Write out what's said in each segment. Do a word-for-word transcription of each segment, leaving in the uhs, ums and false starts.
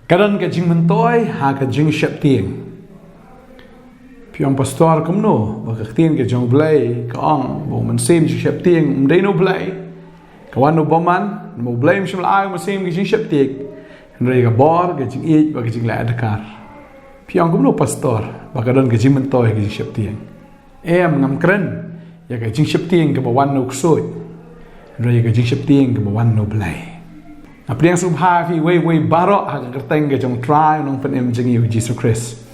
Ka don ka jingmyntoi ha ka jingsheptieng. Phi ong, Pastor, kumno ba ka ktien ka jong U Blei ka ong ba u mynsiem jingsheptieng um dei na U Blei? Ka wan na u bymman, namar U Blei um shym la ai u mynsiem ka jingsheptieng, hynrei ka bor, ka jingïeit bad ka jingleh adkar. Phi ong, kumno, Pastor, ba ka don ka jingmyntoi ka jingsheptieng? Em, ngam kren ïa ka jingsheptieng kaba wan na u ksuid, hynrei ïa ka jingsheptieng kaba wan na U Blei. Nga pdiang sngewbha ïa phi iwei iwei baroh ha ka kyrteng ka jong U Trai U Nongpynim jong ngi U Jisu Khrist.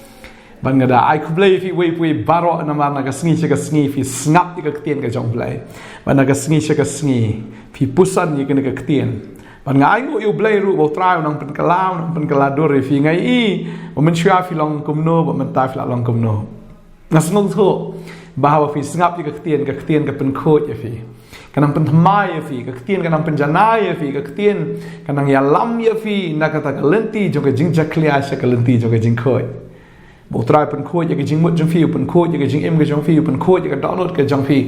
Bad nga da ai khublei ïa phi iwei pa iwei baroh namar na ka sngi sha ka sngi phi sngap ïa ka ktien ka jong U Blei. Bad na ka sngi sha ka sngi phi puson ïa kane ka ktien. Bad nga ainguh ïa U Blei ruh ba U Trai un nang pynkylla, un nang pynkylla dur ïa phi. Nga ïohi ba mynshuwa phi long kumno, ba mynta phi la long kumno. Nga sngewthuh ba haba phi sngap ïa ka ktien, ka ktien ka pynkhuid ïa phi, ka nang pynthymmai ïa phi, ka ktien ka nang pynjanai ïa phi, ka ktien ka nang ïalam ïa phi na kata ka lynti jong ka jingjakhlia sha ka lynti jong ka jingkhuid. Ba U Trai u pynkhuid ïa ka jingmut jong phi, u pynkhuid ïa ka jingim ka jong phi, u pynkhuid ïa ka dohnud ka jong phi.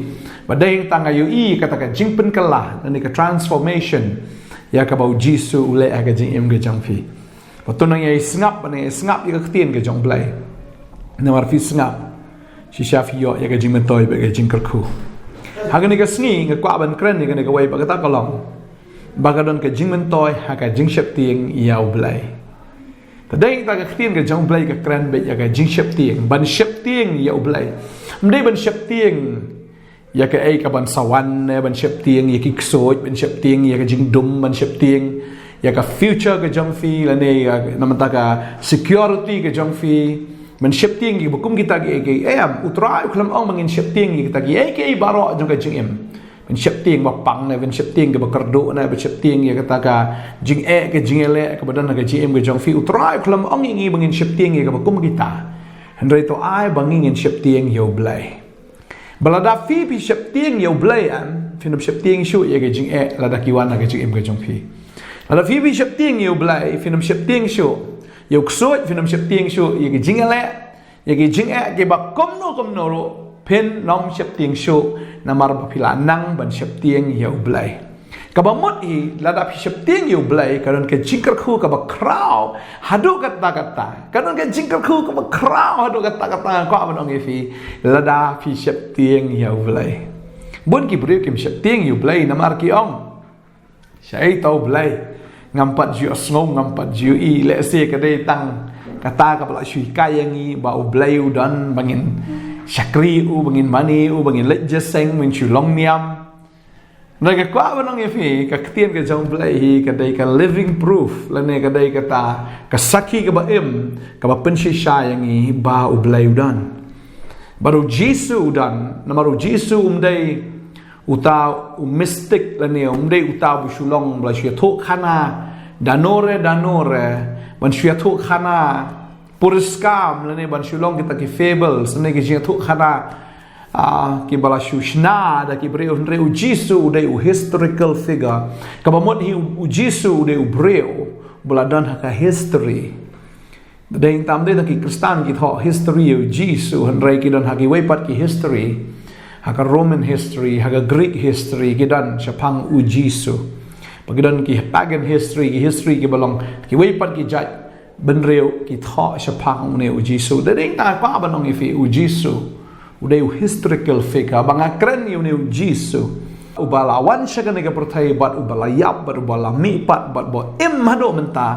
Bad dei tang nga ïohi kata ka jingpynkylla, lane ka transformation ïa kaba U Jisu u leh ha ka jingim ka jong phi. Bad to nang ïai sngap, bad nang ïai sngap ïa ka ktien ka jong U Blei. Namar phi sngap, shisha phi ïoh ïa ka jingmyntoi bad ka jingkyrkhu. Ha kane ka sngi nga kwah ban kren ïa kane kawei bad kata ka long ba ka don ka jingmyntoi ha ka jingsheptieng ïa U Blei. Te dei ta ka ktien ka jong U Blei ka kren beit ïa ka jingsheptieng, ban sheptieng ïa U Blei. Ym dei ban sheptieng ïa kaei kaban sa wan, ne ban sheptieng ïa ki ksuid, ban sheptieng ïa ka jingdum, ban sheptieng ïa ka future ka jong phi, lane ïa na bynta ka security ka jong phi, ban sheptieng ïa kiba kum kita kiei kiei. Em, U Trai u khlem ong ba ngin sheptieng ïa kita kiei kiei baroh jong ka jingim. Ban sheptieng ba pang, ne ban sheptieng kaba kyrduh, ne ban sheptieng ïa kata ka jingeh, ka jingeh leh kaba don ha ka jingim ka jong phi. U Trai u khlem ong ïa ngi ba ngin sheptieng ïa kaba kum kita. Hynrei to ai ba ngi ngin sheptieng ïa U Blei. Ba lada phi phi sheptieng ïa U Blei, em, phin ym sheptieng shuh ïa ka jingeh lada ki wan ha ka jingim ka jong phi. Lada phi phi sheptieng ïa U Blei, phin ym sheptieng shuh ïa u ksuid, phin ym sheptieng shuh ïa ka jingeh leh, ïa ka jingeh kiba kumno kumno ruh phin ym sheptieng shuh, namar ba phi la nang ban sheptieng ïa U Blei. Kaba mut hi, lada phi sheptieng ïa U Blei, ka don ka jingkyrkhu kaba khraw haduh katta katta. Ka don ka jingkyrkhu kaba khraw haduh katta katta, nga kwah ban ong ïa phi, lada phi sheptieng ïa U Blei. Bun ki briew kim sheptieng ïa U Blei namar ki ong, shaei ta U Blei? Ngam pat ju sngew, ngam pat ju ïohi. Lehse ka dei tang kata kaba la shu hikai ïa ngi ba U Blei u don, ba ngin shakri u, ba ngin mane u, ba ngin leit jingïaseng, ba ngin shu long niam. Hynrei nga kwah ban ong ïa phi, ka ktien ka jong U Blei hi ka dei ka living proof, lane ka dei kata ka sakhi kaba im, kaba pynshisha ïa ngi ba U Blei u don. Bad U Jisu u don, namar U Jisu um dei uta u mystic, lane um dei uta ba shu long, ba la shu ïathuh khana da nore da nore, ban shu ïathuh khana puriskam, lane ban shu long kita ki fables, lane ki jingïathuh khana, ah, kiba la shu shna da ki briew. Hynrei U Jisu u dei u historical figure. Kaba mut hi, U Jisu u dei u briew ba la don ha ka history. Dei tam dei ta ki Khristan ki thoh history ïa U Jisu, hynrei ki don ha kiwei pat ki history, ha ka Roman history, ha ka Greek history, ki don shaphang U Jisu. Bad ki don ki pagan history, ki history kiba long kiwei pat ki jait bynriew, ki thoh shaphang une U Jisu. Dei ta nga kwah ban ong ïa phi, U Jisu u dei u historical figure. Ba nga kren ïa une U Jisu uba la wan sha kane ka pyrthei, bad uba la ïap, bad uba la mihpat, bad ba im haduh mynta,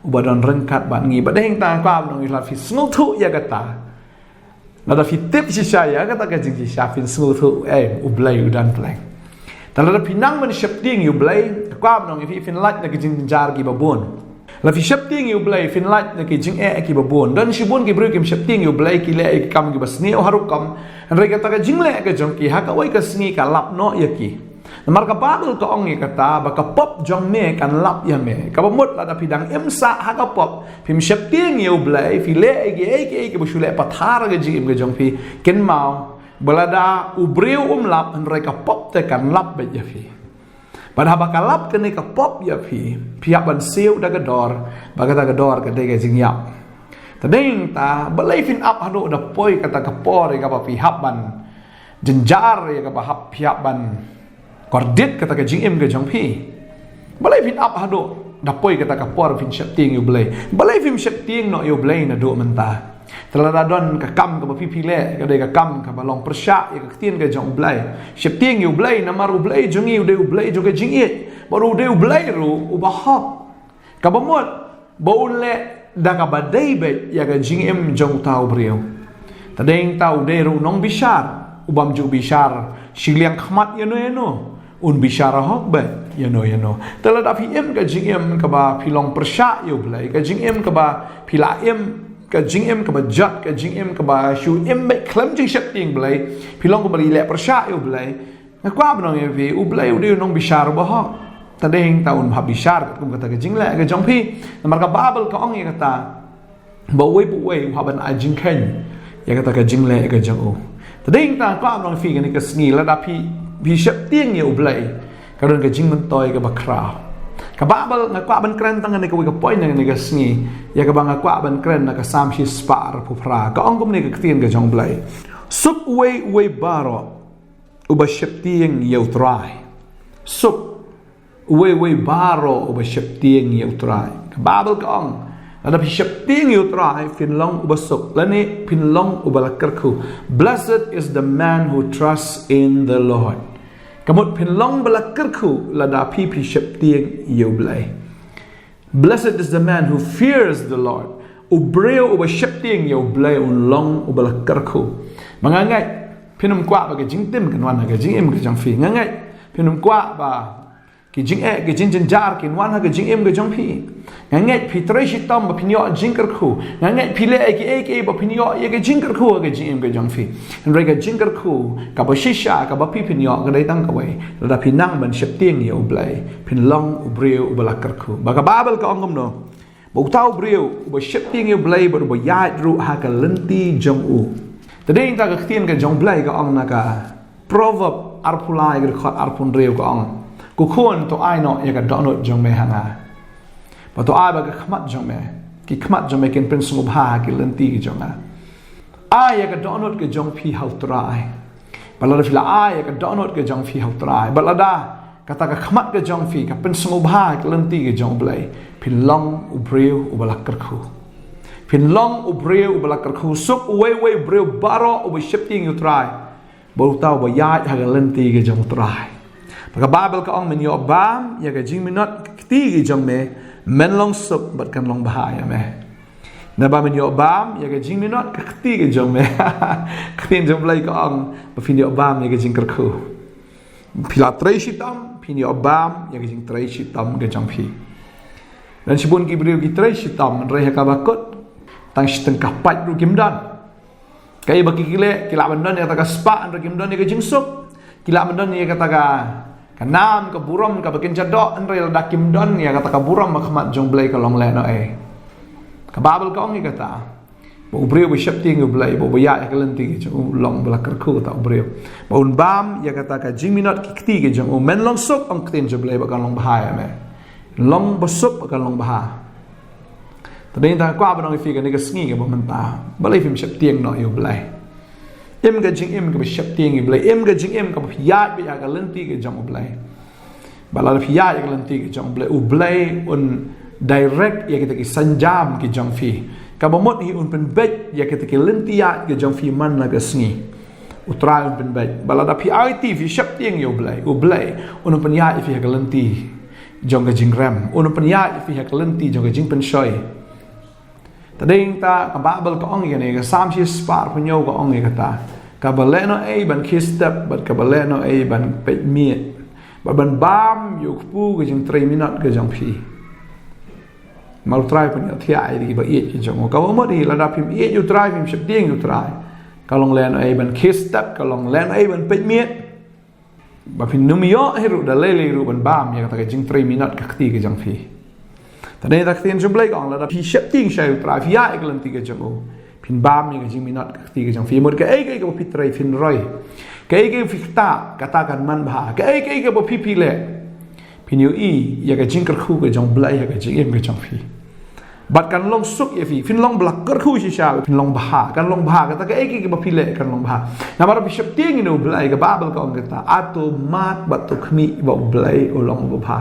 uba don ryngkat bad ngi. Bad dei ta nga kwah ban ong ïa phi, sngewthuh ïa kata. Lada phi tip shisha ïa kata ka jingshisha, phin sngewthuh, eh, U Blei u don pleng. Te lada phi nang ban sheptieng ïa U Blei, nga kwah ban ong ïa phi, phin lait na ki jingjynjar kiba bun. Lada phi sheptieng ïa U Blei, phin lait na ki jingeh kiba bun. Don shibun ki briew kim sheptieng ïa U Blei, ki leh ïa ki kam kiba sniew ha rukom, hynrei kata ka jingleh ka jong ki ha kawei ka sngi ka lap noh ïa ki. Namar ka Baibl ka ong ïa kata ba ka pop jong me kan lap ïa me. Kaba mut lada phi dang im sah ha ka pop, phim sheptieng ïa U Blei, phi leh ïa kiei kiei kiba shu leh pathar ha ka jingim ka jong phi, kynmaw ba lada u briew um lap, hynrei ka pop te kan lap beit ïa phi. Bad haba ka lap kane ka pop ïa phi, phi hap ban siew da ka dor, ba kata ka dor ka dei ka jingïap. Te dei ta, balei phin ap haduh da poi kata ka por ïa kaba phi hap ban jynjar, ïa kaba hap, phi hap ban kordit kata ka jingim ka jong phi? Balei phin ap haduh? Da poi kata ka por phin sheptieng ïa U Blei. Balei phim sheptieng noh ïa U Blei naduh mynta? Te lada don ka kam kaba phi phi leh, ka dei ka kam kaba long pyrshah ïa ka ktien ka jong U Blei. Sheptieng ïa U Blei, namar U Blei jong ngi u dei U Blei jong ka jingïeit. Bad u dei U Blei ruh uba hok. Kaba mut ba un leh da kaba dei beit ïa ka jingim jong uta u briew. Te dei ta u dei ruh u nongbishar, u bym ju bishar shiliang khmat ïano ïano. Un bishar hok beit ïano ïano. Te lada phi im ka jingim kaba phi long pyrshah ïa U Blei, ka jingim kaba phi la im, ka jingim kaba jot, ka jingim kaba shu im beit khlem jingsheptieng Blei, phi long kaba leh pyrshah ïa U Blei. Nga kwah ban ong ïa phi, U Blei u dei u nongbishar uba hok. Te dei ta un hap bishar katkum kata ka jingleh ka jong phi. Namar ka Baibl ka ong ïa kata, ba uwei pa uwei u hap ban ai jingkheiñ ïa kata ka jingleh ka jong u. Te dei ta nga kwah ban ong ïa phi kane ka sngi, lada phi, phi sheptieng ïa U Blei, ka don ka jingmyntoi kaba khraw. Ka Baibl nga kwah ban kren tang kane kawei ka point na kane ka sngi, ïa kaba nga kwah ban kren na ka Salm shispah arphew phra. Ka ong kumne ka ktien ka jong U Blei: Suk uwei uwei baroh uba sheptieng ïa U Trai. Suk uwei uwei baroh uba sheptieng ïa U Trai. Ka Baibl ka ong, lada phi sheptieng ïa U Trai phin long uba suk, lane phin long uba la kyrkhu. Blessed is the man who trusts in the Lord. Ka mut phin long ba la kyrkhu lada phi, phi sheptieng ïa U Blei. Blessed is the man who fears the Lord. U briew uba sheptieng ïa U Blei un long uba la kyrkhu. Ba nga ngeit phin ym kwah ba ka jingtim kan wan ha ka jingim ka jong phi. Nga ngeit phin ym kwah ba ki jingeh, ki jingjynjar kin wan ha ka jingim ka jong phi. Nga ngeit phi trei shitom ba phin ïoh jingkyrkhu. Nga ngeit phi leh ïa kiei kiei ba phin ïoh ïa ka jingkyrkhu ha ka jingim ka jong phi. Hynrei ka jingkyrkhu kaba shisha kaba phi phin ïoh ka dei tang kawei, lada phi nang ban sheptieng ïa U Blei, phin long u briew uba la kyrkhu. Ba ka Baibl ka ong kumno? Ba uta u briew uba sheptieng ïa U Blei bad uba ïaid ruh ha ka lynti jong u. Te dei ta ka ktien ka jong U Blei ka ong na ka Proverb arphew lai, ka dkhot arphew hynriew, ka ong: Ko khun, to ai noh ïa ka dohnud jong me ha nga, bad to ai ba ka khmat jong me, ki khmat jong me kin pynsngewbha ha ki lynti ki jong nga. Ai ïa ka dohnud ka jong phi ha U Trai. Bad lada phi la ai ïa ka dohnud ka jong phi ha U Trai, bad lada kata ka khmat ka jong phi ka pynsngewbha ha ki lynti ki jong U Blei, phin long u briew uba la kyrkhu. Phin long u briew uba la kyrkhu. Suk uwei uwei u briew baroh uba sheptieng ïa U Trai, bad uta uba ïaid ha ka lynti ka jong U Trai. Ba ka Baibl ka ong: Men ïoh bam ïa ka jingminot ki kti ki jong me, men long suk bad kan long bha ïa me. Naba men ïoh bam ïa ka jingminot ki kti ki jong me. Ka ktien jong U Blei ka ong ba phin ïoh bam ïa ka jingkyrkhu. Phi la trei shitom, phin ïoh bam ïa ka jingtrei shitom ka jong phi. Don shibun ki briew ki trei shitom, hynrei ha kaba kut, tang shi tyngka pait ruh kim don. Kaei ba ki leh, ki lah ban don ïa kata ka spah, hynrei kim don ïa ka jingsuk. Ki lah ban don ïa kata ka, ka nam, ka burom kaba kin jadoh, hynrei lada kim don ïa kata ka burom ha khmat jong U Blei, ka long lehnohei. Ka Baibl ka ong ïa kata, ba u briew uba sheptieng ïa U Blei, ba uba ïaid ha ka lynti ka jong u, long ba la kyrkhu uta u briew. Ba un bam ïa kata ka jingminot ki kti ki jong u. Men long suk, ong ka ktien jong U Blei, bad kan long bha ïa me. Long ba suk bad kan long bha. Te dei ta nga kwah ban ong ïa phi kane ka sngi kaba mynta, balei phim sheptieng noh ïa U Blei? Im ka jingim kaba sheptieng ïa U Blei. Im ka jingim kaba phi ïaid beit ha ka lynti ka jong U Blei. Bad lada phi ïaid ha ka lynti ka jong U Blei, U Blei un direct ïa kita ki sienjam ki jong phi. Kaba mut hi un pynbeit ïa kita ki lynti ïaid ki jong phi man la ka sngi. U Trai un pynbeit. Bad lada phi aiti, phi sheptieng ïa U Blei, U Blei un pynïaid ïa phi ha ka lynti jong ka jingrem. Un pynïaid ïa phi ha ka lynti jong ka jingpynshoi. Te dei ta ka Baibl ka ong ïa kane, ka Salm shispah arphew hynñiew ka ong ïa kata: Kaba lehnohei ban khie step, bad kaba lehnohei ban peit miet, bad ban bam ïa U Kpu ka jingtrei minot ka jong phi. Namar U Trai pynïohthiah ïa kiba ïeit ki jong u. Kaba mut hi, lada phim ïeit ïa U Trai, phim sheptieng ïa U Trai, ka long lehnohei ban khie step, ka long lehnohei ban peit miet. Ba phin ym ïoh hi ruh da lei lei ruh ban bam ïa kata ka jingtrei minot ka kti ka jong phi. Te dei ta ka ktien jong U Blei ka ong, lada phi sheptieng sha U Trai, phi ïaid ha ka lynti ka jong u, phin bam ïa ka jingminot ka kti ka jong phi. Mut kaei kaei kaba phi trei phin roi. Kaei kaei phi ktah, kata kan man bha. Kaei kaei kaba phi phi leh, phin ïohi ïa ka jingkyrkhu ka jong U Blei ha ka jingim ka jong phi. Bad kan long suk ïa phi, phin long ba la kyrkhu shisha, phin long bha, kan long bha, kata kaei kaei kaba phi leh kan long bha. Namar phi sheptieng ïa U Blei, ka Baibl ka ong kata, hato mad bad to khmih ba U Blei u long uba bha.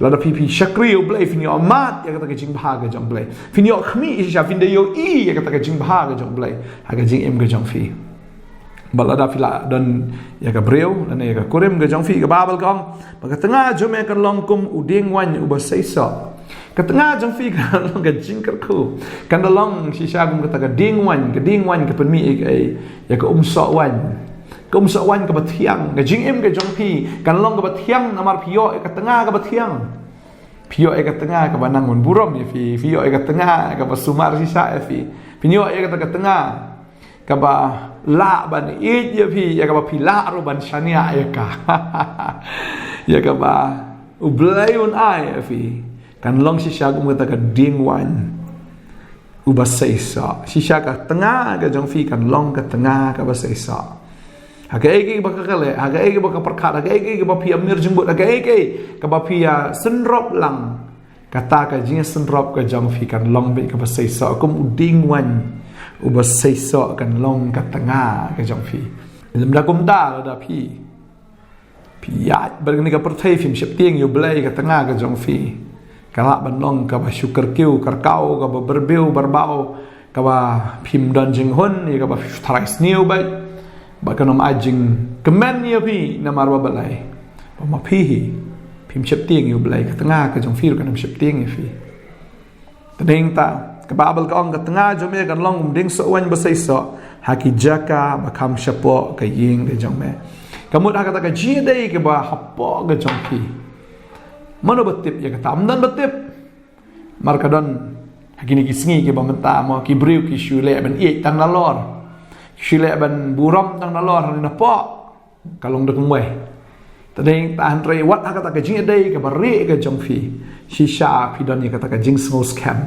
Lada phi phi shakri ïa u Blei, phin ïoh mad ïa kata ka jingbha ka jong u Blei. Phin ïoh khmih shisha, phin da ïohi ïa kata ka jingbha ka jong u Blei ha ka jingim ka jong phi. Bad lada phi la don ïa ka briew lane ïa ka kurim ka jong phi, ka Baibl ka ong ba ka tnga jong me kan long kum u dieng waiñ uba seisoh. Ka tnga jong phi kan long ka jingkyrkhu. Kan da long shisha kum kata ka dieng waiñ, ka dieng waiñ ka pynmih ïa ka, ïa ka umsoh waiñ. Ka umsoh waiñ kaba thiang, ka jingim ka jong phi kan long kaba thiang namar phi ïoh ïa ka tnga kaba thiang. Phi ïoh ïa ka tnga kaba nang ban burom ïa phi, phi ïoh ïa ka tnga kaba sumar shisha ïa phi. Phi ïoh ïa kata ka tnga kaba lah ban ïeit ïa phi, ïa kaba phi lah ruh ban shaniah ïa ka. Ïa kaba u Blei un ai ïa phi kan long shisha kum kata ka dieng waiñ uba seisoh. Shisha ka tnga ka jong phi kan long ka tnga kaba seisoh. Ha kaei kaei ba ka kale, ha kaei kaei ba ka pyrkhat, ha kaei kaei ba phi ïa mir jingmut, ha kaei kaei ba phi ïa synrop lang, kata ka jingsynrop ka jong phi kan long beit kaba seisoh kum u dieng waiñ uba seisoh kan long ka tnga ka jong phi. Lymda kumta lada phi phi ïaid bad kane ka pyrthei phim sheptieng ïa u Blei, ka tnga ka jong phi ka lah ban long kaba shu kyrkhu kyrkhu, kaba byrbew byrbaw, kaba phim don jinghun ïa kaba phi shu tharai sniew bad ba kan ym ai jingkmen ïa phi namar ba balei? Ba ma phi hi phim sheptieng ïa u Blei, ka tnga ka jong phi ruh kan ym sheptieng ïa phi. Te dei ta ka Baibl ka ong ka tnga jong me kan long kum dieng soh waiñ ba seisoh ha ki jaka ba kham shapoh ka ïing ka jong me. Ka mut ha kata ka jingïadei kaba hapoh ka jong phi. Mano ba tip ïa kata? Ym don ba tip. Mar ka don ha kine ki sngi kiba mynta mo, ki briew ki shu leh ban ïeit tang nalor, ki shu leh ban burom tang nalor ha kane hapoh. Ka long da kumwei. Te dei ta hynrei wat ha kata ka jingïadei kaba rieh ka jong phi, shisha phi don ïa kata ka jingsngewskhem.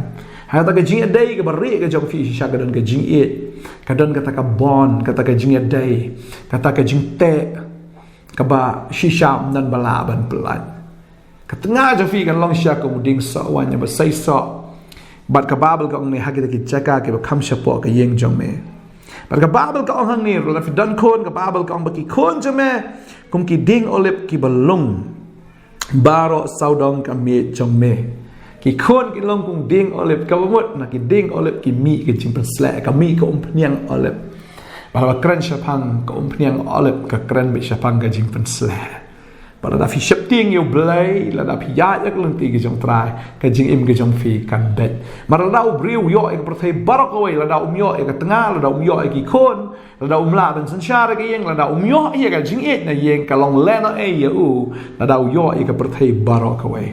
Ha kata ka jingïadei kaba rieh ka jong phi shisha ka don ka jingïeit, ka don kata ka bond, kata ka jingïadei, kata ka jingteh kaba shisha ym don ba lah ban pyllait. Ka tnga jong phi kan long shisha kum u dieng soh waiñ ba seisoh. Bad ka Baibl ka ong ne ha kita ki jaka kiba kham shapoh ka ïing jong me. Bad ka Baibl ka ong hangne ruh lada phi don khun, ka Baibl ka ong ba ki khun jong me kum ki dieng olib kiba lung baroh sawdong ka miej jong me. Ki khun ki long kum dieng olib, kaba mut na ki dieng olib ki mih ka jingpynsleh, ka mih ka umphniang olib. Bad haba kren shaphang ka umphniang olib ka kren beit shaphang ka jingpynsleh. Bad lada phi sheptieng ïa u Blei, lada phi ïaid ïa ka lynti ka jong u Trai, ka jingim ka jong phi kan beit. Mar lada u briew u ïoh ïa ka pyrthei baroh kawei, lada um ïoh ïa ka tnga, lada um ïoh ïa ki khun, lada um lah ban synshar ïa ka ïing, lada um ïoh ïa ka jingïeit na ïing, ka long lehnohei ïa u, lada u ïoh ïa ka pyrthei baroh kawei.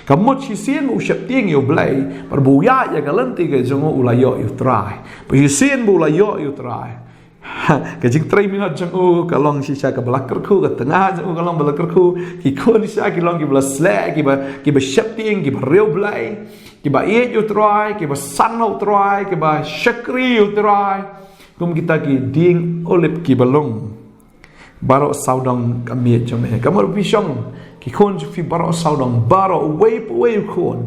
Ka mut shisien ba u sheptieng ïa u Blei, bad ba u ïaid ïa ka lynti ka jong u, u la ïoh ïa u Trai. Bad shisien ba u la ïoh ïa u Trai, ha, ka jingtrei minot jong u ka long shisha kaba la kyrkhu, ka tnga jong u ka long ba la kyrkhu, ki khun shisha ki long kiba la sleh, kiba, kiba sheptieng, kiba riewblei, kiba ïeit ïa u Trai, kiba san ha u Trai, kiba shakri ïa u Trai. Kum kita ki dieng olib kiba lung baroh sawdong ka miej jong me. Ka mut phi shong, ki khun jong phi baroh sawdong, baroh uwei pa uwei u khun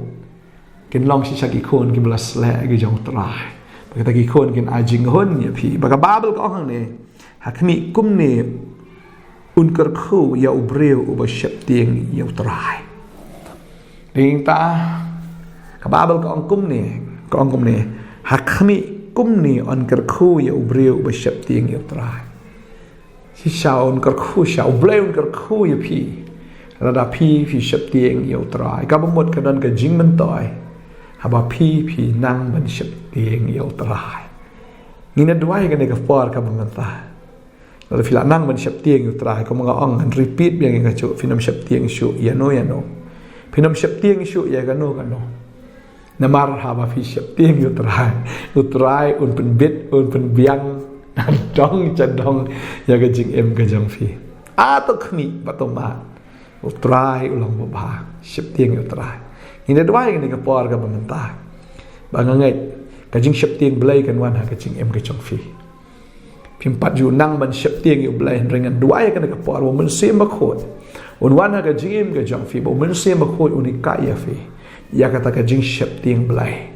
kin long shisha ki khun kiba la sleh ki jong u Trai. Bad kita ki khun kin ai jinghun ïa phi. Bad ka Baibl ka ong hangne, ha khmih kumne un kyrkhu ïa u briew uba sheptieng ïa u Trai. Dei ta ka Baibl ka ong kumne, ka ong kumne, ha khmih kumne un kyrkhu ïa u briew uba sheptieng ïa u Trai. Shisha un kyrkhu, shisha u Blei un kyrkhu ïa phi lada phi phi sheptieng ïa u Trai. Kaba mut ka don ka jingmyntoi haba phi phi nang ban sheptieng ïa u Trai. Ngin ïa duwai kane ka por kaba mynta. Lada phi la nang ban sheptieng ïa u Trai, kumba nga ong, ngan repeat biang ïa kajuh, phin ym sheptieng shuh ïa no ïa no. Phin ym sheptieng shuh ïa kano kano. Namar haba phi sheptieng ïa u Trai, u Trai un pynbit, un pynbiang nadong shadong ïa ka jingim ka jong phi. Ato khmih bad to mad, u Trai u long babha. Sheptieng ïa u Trai. Ngin ïa duwai kane ka por kaba mynta ba nga ngeit ka jingsheptieng Blei kan wan ha ka jingim ka jong phi. Phim pat ju nang ban sheptieng ïa u Blei, hynrei ngan duwai ha kane ka por ba u Mynsiem Bakhuid un wan ha ka jingim ka jong phi, ba u Mynsiem Bakhuid un hikai ïa phi ïa kata ka jingsheptieng Blei.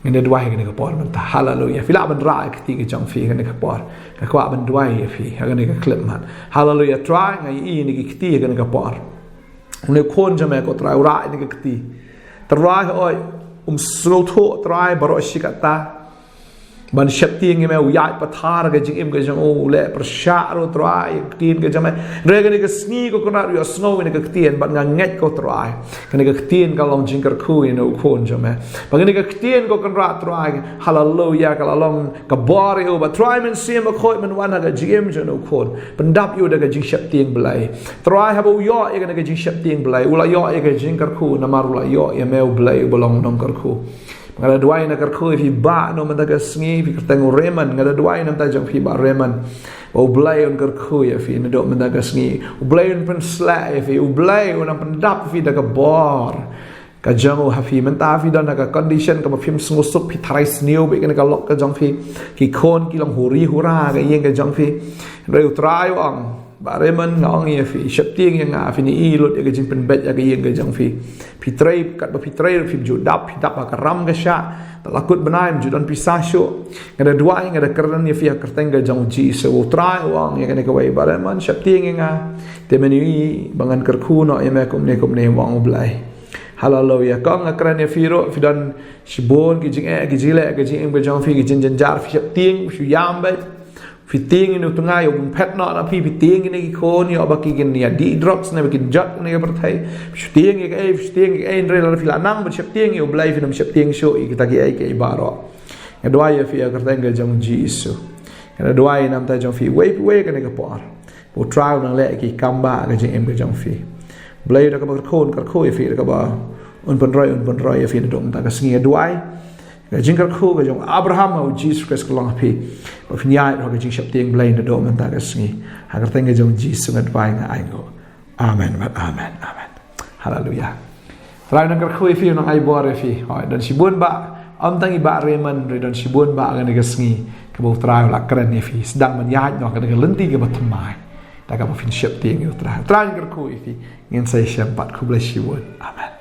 Ngin ïa duwai ha kane ka por mynta. Haleluia. Phi lah ban rah ïa ka kti ka jong phi ha kane ka por. Nga kwah ban duwai ïa phi ha kane ka khyllipmat. Haleluia. Trai, nga ïohi ïa kane ka kti ha kane ka por. Une u khun jong me ko Trai u rah ïa kane ka kti. Trai hooid, um sngewthuh Trai baroh shi katta ban sheptieng ïa me, u ïaid pathar ka jingim ka jong u, u leh pyrshah ruh Trai ïa ka ktien ka jong me. Hynrei kane ka sngi ko Kynrad u ïohsngew ïa kane ka ktien bad nga ngeit ko Trai kane ka ktien ka long jingkyrkhu ïa une u khun jong me. Bad kane ka ktien ko Kynrad Trai, haleluia, ka la long ka bor ïa u. Bad Trai Mynsiem Bakhuid men wan ha ka jingim jong une u khun, pyndap ïa u da ka jingsheptieng Blei. Trai haba u ïoh ïa kane ka jingsheptieng Blei, u la ïoh ïa ka jingkyrkhu namar u la ïoh ïa me u Blei uba long nongkyrkhu. Nga da duwai, nga da kyrkhu ïa phi Bah, na mynta ka sngi, phi kyrteng u Raymond, nga da duwai na bynta jong phi Bah Raymond, ba u Blei un kyrkhu ïa phi naduh mynta ka sngi. U Blei un pynshlur ïa phi, u Blei un nang pyndap ïa phi da ka bor ka jong u. Ha phi mynta phi don ha ka condition kaba phim sngewsuk, phi tharai sniew bad kane ka lok ka jong phi, ki khun ki long huri hura ha ka ïing ka jong phi. Hynrei u Trai u ong, Bah Raymond, nga ong ïa phi, sheptieng ïa nga, phin ïohi lut ïa ka jingpynbeit ïa ka ïing ka jong phi. Phi trei, katba phi trei phim ju dap, phi dap ha ka ram ka shah. Te la kut bnai ym ju don pisa shuh. Nga da duwai, nga da kren ïa phi ha ka kyrteng ka jong u Jisu. U Trai u ong ïa kane kawei, Bah Raymond, sheptieng ïa nga, te men ïohi ba ngan kyrkhu noh ïa me kumne kumne, u ong u Blei. Haleluia. Ko nga kren ïa phi ruh, phi don shibun ki jingeh ki jingleh ka jingim ka jong phi, ki jingjynjar, phi sheptieng, phi ïam beit. Phi tieng ïa une u tnga ïoh ban phet noh na phi, phi tieng ïa kine ki khun ïoh ba ki kin ïa dih drugs ne ba kin jot ne ka pyrthei. Phi tieng ïa kaei, phi tieng ïa kaei, hynrei lada phi la nang ban sheptieng ïa u Blei, phin ym sheptieng shuh ïa kita kiei kiei baroh. Nga duwai ïa phi ha ka kyrteng ka jong u Jisu. Nga da duwai na bynta jong phi uwei pa uwei ha kane ka por. U Trai u nang leh ki kam ba ha ka jingim ka jong phi. Blei da kaba kyrkhu un kyrkhu ïa phi, da kaba un pynroi un pynroi ïa phi naduh mynta ka sngi. Nga duwai ka jingkyrkhu ka jong Abraham ha u Jisu Khrist ka long ha phi, ba phin ïaid ha ka jingsheptieng Blei naduh mynta ka sngi. Ha ka kyrteng ka jong u Jisu nga duwai, nga ainguh. Amen, amen, amen, amen. Haleluia. Trai u nang kyrkhu ïa phi, u nang ai bor ïa phi. Hooid, don shibun Bah, ym tang i Bah Raymond, hynrei don shibun Bah ha kane ka sngi kaba u Trai u la kren ïa phi, sdang ban ïaid noh ha kane ka lynti kaba thymmai da kaba phin sheptieng ïa u Trai. Trai un kyrkhu ïa phi. Ngin sa ïashem pat. Khublei shibun. Amen.